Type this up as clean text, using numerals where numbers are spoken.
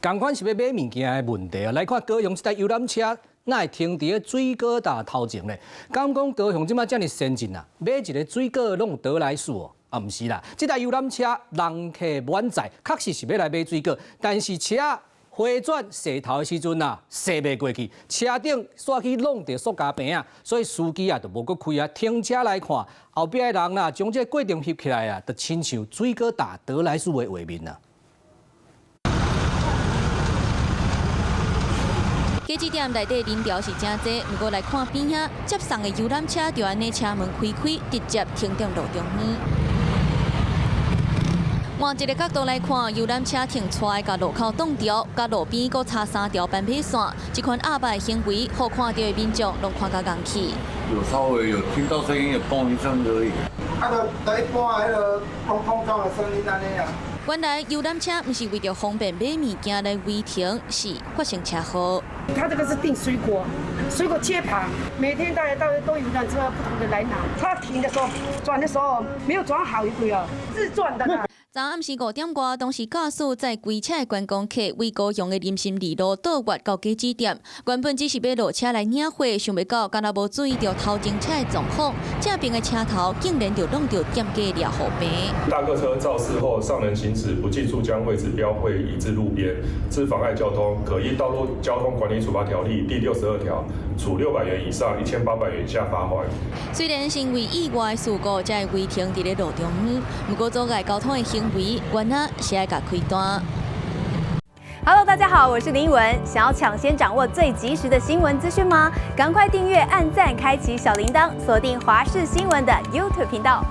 仝款是欲買物件的問題啊！來看高雄這台遊覽車，哪會停佇咧水果塔頭前咧？敢講高雄這馬遮爾先進啊？買一个水果攏有得來速哦？啊，毋是啦，這台遊覽車人客滿載，確實是欲來買水果，但是車回轉踅頭的時陣啊，踅袂過去，車頂煞去挵著塑膠瓶仔，所以司機啊就無閣開啊，停車來看，後壁的人啊，將這個過程翕起來啊，就親像水果塔得來速的畫面啊。果子店內底人潮是誠濟，毋過來看邊仔接送的遊覽車就按呢車門開開，直接停佇路中央。換一个角度來看，遊覽車停出來，共路口擋著，佮路邊閣插三條斑馬線，這款鴨霸的行為，予看著的民眾攏看甲戇去。有稍微有聽到聲音，有嘣一聲而已。啊，就一般彼个碰碰撞的聲音按呢啊。原來遊覽車毋是為著方便買物件來違停，是發生車禍。他這個是訂水果，水果街旁，每天大家都有一輛車不同的來拿。他停的時候，轉的時候沒有轉好一點哦，自轉的啦。昨暗時5點外，當時駕駛載規車的觀光客為高雄的林森二路倒越到果子店，原本只是欲落車來領貨，想袂到敢若無注意著頭前車的狀況，正爿的車頭竟然就挵著店家的掠護棚。大客車肇事後上人行駛，不盡速將位置標會移至路邊，致妨礙交通，可依《道路交通管理處罰條例》第62條，處600元以上1800元以下罰鍰。雖然是因為意外事故才會違停佇咧路中央，毋過阻礙交通的行為，原來是愛共開單。 Hello，大家好，我是林文。想要搶先掌握最及時的新聞資訊嗎？趕快訂閱、按讚、開啟小鈴鐺，鎖定華視新聞的 YouTube 頻道。